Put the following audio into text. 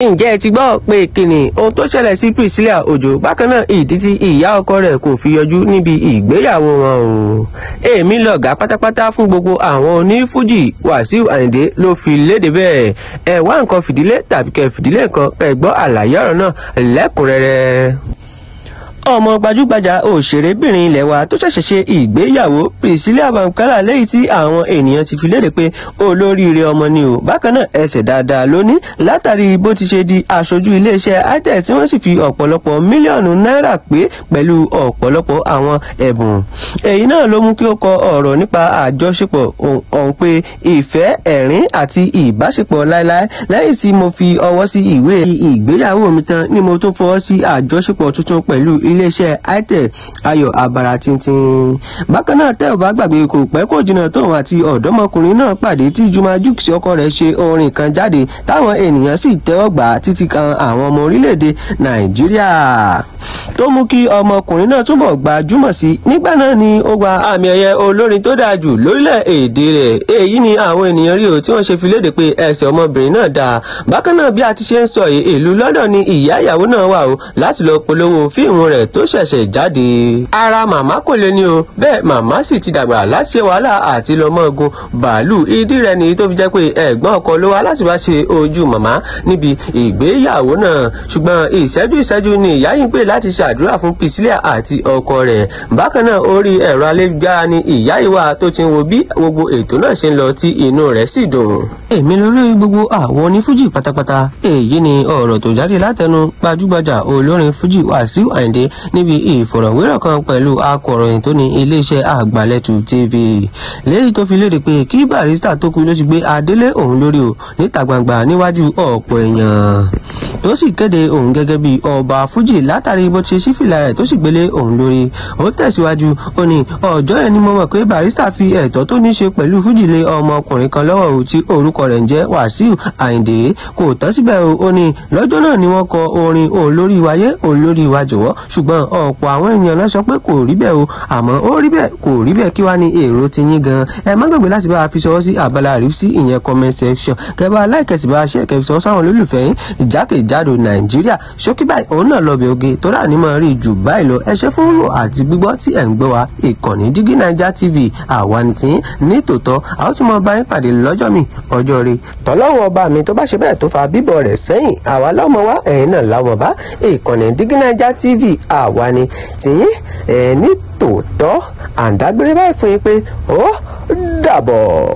Ǹjẹ́ ẹ ti gbọ́ pé kíni ohun tó ṣẹlẹ̀ sí Priscilla Òjó? Bákan náà, ìdí tí ìyá ọkọ rẹ̀ kò fi yọjú níbi ìgbéyàwó wọn o. Èmi lọ̀gá pátápátá fún gbogbo àwọn onífújì, Wàsíù Àyìndé ló fi léde bẹ́ẹ̀. Ẹ wá nǹkan fìdílé tàbí kẹ́ fìdílé nǹkan kẹ́ gbọ́ àlàyé ọ̀rọ̀ náà lẹ́kùnrẹ́rẹ́. Ọmọ gbajúgbajà òṣèrébìnrin ilẹ̀ wa tó ṣẹ̀ṣẹ̀ ṣe ìgbéyàwó, Priscilla Bamkala, lẹ́yìn tí àwọn ènìyàn ti fi léde pé olóríire ọmọ ni o. Bákan náà, ẹsẹ̀ dáadáa ló ní látàrí bó ti ṣe di aṣojú iléeṣẹ́ itel, tí wọ́n sì fi ọ̀pọ̀lọpọ̀ mílíọ̀nù náírà pé pẹ̀lú ọ̀pọ̀lọpọ̀ àwọn ẹ̀bùn. Èyí náà ló mú kí ó kọ ọ̀rọ̀ nípa àjọṣepọ̀ ọ̀hún pé ìfẹ́, ẹ̀rín àti ìbáṣepọ̀ láéláé. Lẹ́yìn tí mo fi ọwọ́ sí ìwé ìgbéyàwó mi tán ni mo tún fọwọ́ sí àjọṣepọ̀ tuntun pẹ̀lú iléeṣẹ́ itel, ayọ̀ àbàrà tíntín. Bákan náà, tẹ́ ò bá gbàgbé, kò pẹ́ kò jìnnà tóun àti ọ̀dọ́mọkùnrin náà pàdé tí Juma Jux ọkọ rẹ̀ ṣe orin kan jáde táwọn ènìyàn sì tẹ́wọ́ gbà á títí kan àwọn ọmọ orílẹ̀-èdè Nàìjíríà, tó mú kí ọmọkùnrin náà túbọ̀ gbajúmọ̀ sí. Nígbà náà ni ó gba àmì ẹ̀yẹ olórin tó dáa jù lórílẹ̀-èdè rẹ̀. Èyí ni àwọn ènìyàn rí o tí wọ́n ṣe fi léde pé ẹsẹ̀ ọmọbìnrin náà dáa. Bákan náà, bí a ti ṣe ń sọ yìí, ìlú London ni ìyá ìyàwó náà wà o láti lọ polówó fíìmù rẹ̀ tó ṣẹ̀ṣẹ̀ jáde. Ara màmá kò lè ní o, bẹ́ẹ̀ màmá sì ti dàgbà láti ṣe wàhálà àti lọ mọ́ gun bàálù. Ìdí rẹ̀ nìyí tó fi jẹ́ pé ẹ̀gbọ́n ọkọ ló wá láti wá ṣe ojú màmá níbi ìgbéyàwó náà. Ṣùgbọ́n ìṣẹ́jú ìṣẹ́jú ni ìyá yìí ń pè láti ṣàdúrà fún Priscilla àti ọkọ rẹ̀. Bákan náà, orí ẹ̀rọ ayélujára ni ìyá yìí wà tó ti ń wo bí gbogbo ètò náà ṣe ń lọ, tí inú rẹ̀ sì dùn. Èmi lórí gbogbo àwọn onífújì pátápátá. Èyí ni ọ̀rọ̀ tó jáde látẹnu gbajúgbajà olórin fújì Wàsíù Àyìndé níbi ìfọ̀rọ̀wérọ̀ kan pẹ̀lú akọ̀ròyìn tó ní iléeṣẹ́ Àgbàlẹ̀tù TV, léyìí tó fi léde pé kí Barrister tó kú ló ti gbé adélé òun lórí o níta gbangba níwájú ọ̀pọ̀ èèyàn, tó sì kéde òun gẹ́gẹ́ bí ọba fújì látàrí bó ti ṣí fìlà rẹ̀ tó sì gbélé òun lórí. Ó tẹ̀síwájú, ó ní ọjọ́ yẹn ni mo mọ̀ pé Barrister fi ẹ̀tọ́ tó ní ṣe pẹ̀lú fújì lé ọmọkùnrin kan lọ́wọ́ o tí orúkọ rẹ̀ ń jẹ́ Wàsíù Àyìndé. Kò tán síbẹ̀ o, ó ní lọ́jọ́ náà ni wọ́n kọ orin "Olórí wáyé, olórí wa jọ̀wọ́", ṣùgbọ́n ọ̀pọ̀ àwọn èèyàn ló sọ pé kò rí bẹ́ẹ̀ o. Àmọ́ ó rí bẹ́ẹ̀, kò rí bẹ́ẹ̀, kí wá ní èrò ti yín gan? Ẹ má gbàgbé láti bá a fi ṣọwọ́ sí abala àríwísí, ìyẹn comment section. Kẹ́ bá like, sì bá a share, kẹ́ fi ṣọwọ́ sáwọn olólùfẹ́ yín jákèjádò Nàìjíríà. Ṣókí báyìí òun náà lọ bẹ̀ oge tó rà ní mọ̀ rí jù báyìí lọ. Ẹ ṣé fún wò àti gbígbọ́ tí ẹ̀ ń gbọ́ wa. Ìkànnì Dígí Naija TV, àwa ni tí ní tòótọ́. A ó tún mọ bá yín pàdé lọ́jọ́ mi ọjọ́ rí tọ́lọ́wọ́ ọba mi tó bá ṣe bẹ́ẹ̀ tó fa bíbọ̀ rẹ̀ sẹ́yìn. Àwa lọ́mọ wa, ẹ̀yin náà láwọn bá. Ìkànnì Dígí Naija TV, àwa ni tìyín ẹ̀ ní tòótọ́. Àǹdágbére báyìí fún yín pé ó dàbọ̀.